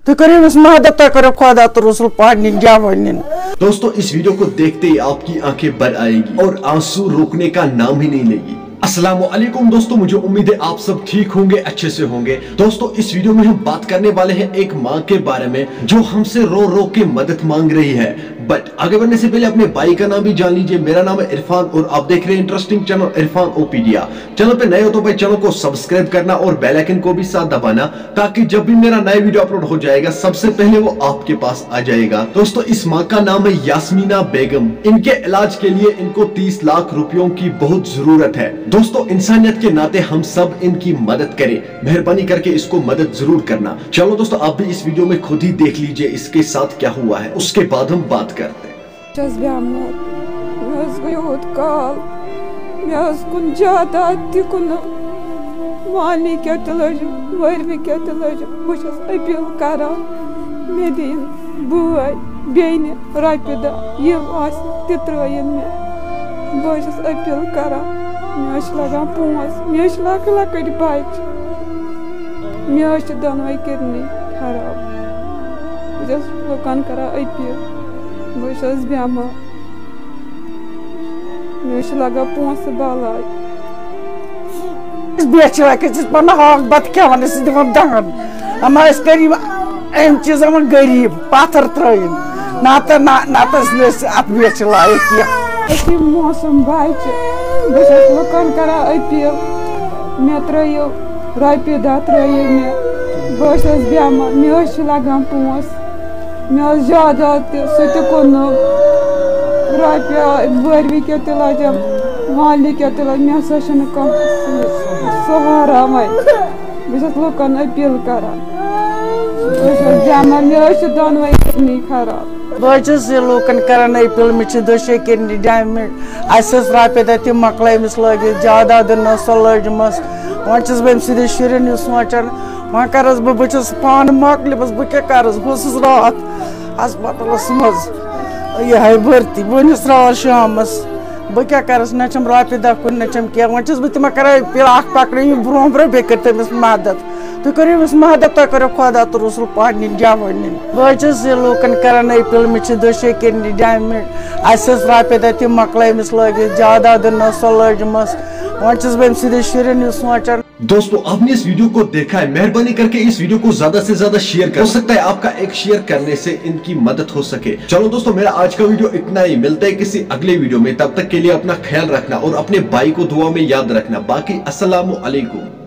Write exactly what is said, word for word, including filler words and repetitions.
تُہۍ کٔرِو أمِس مدد، تۄہہِ کٔرِو خۄدا تہٕ رسول پننٮ۪ن جوانٮ۪ن۔ दोस्तों, इस वीडियो को देखते ही आपकी आंखें भर आएगी और आंसू रुकने का नाम ही नहीं लेगी। السلام علیکم दोस्तों, मुझे उम्मीद है आप सब ठीक होंगे, अच्छे से होंगे। दोस्तों, इस वीडियो में हम बात करने वाले हैं एक माँ के बारे में जो हमसे रो रो के मदद मांग रही है। बट आगे बढ़ने से पहले अपने भाई का नाम भी जान लीजिए। मेरा नाम है इरफान और आप देख रहे हैं इंटरेस्टिंग चैनल इरफान ओपीडिया। चैनल पे नए हो तो भाई, चैनल को सब्सक्राइब करना और बेल आइकन को भी साथ दबाना, ताकि जब भी मेरा नया वीडियो अपलोड हो जाएगा, सबसे पहले वो आपके पास आ जाएगा। दोस्तों, इस माँ का नाम है यास्मीना बेगम। इनके इलाज के लिए इनको तीस लाख रुपयों की बहुत जरूरत है। दोस्तों, इंसानियत के नाते हम सब इनकी मदद करें। मेहरबानी करके इसको मदद जरूर करना। चलो दोस्तों, आप भी इस वीडियो में खुद ही देख लीजिए इसके साथ क्या हुआ है, उसके बाद हम बात करते हैं। چھَس بیمار۔ مےٚ حظ گوٚو یوٗت کال، مےٚ حظ کُن جاداد تہِ کُنُم، مالنہِ کیٛاہ تہِ لٔجِم، وٲرمہِ کیٛاہ تہِ لٔجِم۔ بہٕ چھَس اپیٖل کران، مےٚ دِیِن بٲے بیٚنہِ رۄپیہِ دَہ، یِم آسہِ تہِ ترٛٲیِن مےٚ۔ بہٕ حظ چھَس اپیٖل کران، مےٚ حظ چھِ لگان پونٛسہٕ، مےٚ حظ چھِ لۄکٕٹۍ لۄکٕٹۍ بچہِ، مےٚ حظ چھِ دۄنوَے کِڈنی خراب۔ بہٕ چھَس لُکَن کران اپیٖل، بہٕ چھَس بیمار، مےٚ چھِ لگان پونٛسہٕ بلاے۔ أسۍ بیچھِ وَکہِ، أسۍ ٲسۍ پَنُن ہاکھ بَتہٕ کھٮ۪وان، أسۍ ٲسۍ دِوان دَہَن۔ اَما أسۍ کٔرۍ یِم اَمہِ چیٖزَن وۄنۍ غریٖب پَتھر ترٛٲیِن، نَتہٕ نہ، نَتہٕ ٲسۍ نہٕ أسۍ اَتھ بیچھِ لایق کینٛہہ۔ أسۍ یِم موسوٗم بَچہِ، بہٕ چھَس لُکَن کران اپیٖل، مےٚ ترٛٲیِو رۄپیہِ دَہ ترٛٲیِو مےٚ، بہٕ حظ چھَس بیمار، مےٚ حظ چھِ لگان پونٛسہٕ۔ مےٚ اوس جاداد تہِ، سُہ تہِ کٕنُم۔ رۄپیہِ آے، بٲروِ کیٛاہ تہِ لَجَم، مالہِ کیٛاہ تہِ لَجَم، مےٚ ہسا چھُنہٕ کانٛہہ سہارا وۄنۍ۔ بہٕ چھَس لُکَن اپیٖل کران۔ بہٕ چھَس بیمار، مےٚ حظ چھِ دۄنوَے کِڈنی خراب۔ بہٕ حظ چھَس یہِ لوٗکَن کران اپیٖل، مےٚ چھِ دۄشوے کِڈنی ڈیمیج۔ اَسہِ ٲس رۄپیہِ دَہ تہِ مۄکلٲومٕژ لٲگِتھ، جادادَن ٲس سۄ لٲجمٕژ۔ وۄنۍ چھَس بہٕ أمۍ سٕنٛدٮ۪ن شُرٮ۪ن ہُنٛد سونٛچان۔ وۄنۍ کَرَس بہٕ، بہٕ چھَس پانہٕ مۄکلِمٕژ، بہٕ کیٛاہ کَرَس؟ بہٕ ٲسٕس راتھ ہسپتالَس منٛز یِہوٚے بھرتی، بہٕ أنِس راتھ شامَس۔ بہٕ کیٛاہ کَرَس؟ نہ چھَم رۄپیہِ دَہ کُنہِ، نہ چھَم کینٛہہ۔ وۄنۍ چھَس بہٕ تِمَن کَران اپیٖل، اَکھ پَکنٲیِو برٛونٛہہ برٛونٛہہ، بیٚیہِ کٔرِو تٔمِس مَدَد۔ تُہۍ کٔرِو أمِس مَدَد، تۄہہِ کٔرِو خۄدا تہٕ رسول پنٛنٮ۪ن جوانٮ۪ن۔ بہٕ حظ چھَس یہِ لوٗکَن کَران اپیٖل، مےٚ چھِ دۄشوے کِڈنی ڈیمیج۔ اَسہِ ٲس رۄپیہِ دَہ تہِ مۄکلٲومٕژ لٲگِتھ، جادادَن ٲس سۄ لٲجمٕژ۔ وۄنۍ چھَس بہٕ أمۍ سٕنٛدٮ۪ن شُرٮ۪ن ہُنٛد سونٛچان۔ दोस्तों, आपने इस वीडियो को देखा है, मेहरबानी करके इस वीडियो को ज्यादा से ज्यादा शेयर कर, हो सकता है आपका एक शेयर करने से इनकी मदद हो सके। चलो दोस्तों, मेरा आज का वीडियो इतना ही, मिलते हैं किसी अगले वीडियो में, तब तक के लिए अपना ख्याल रखना और अपने भाई को दुआ में याद रखना। बाकी अस्सलाम वालेकुम।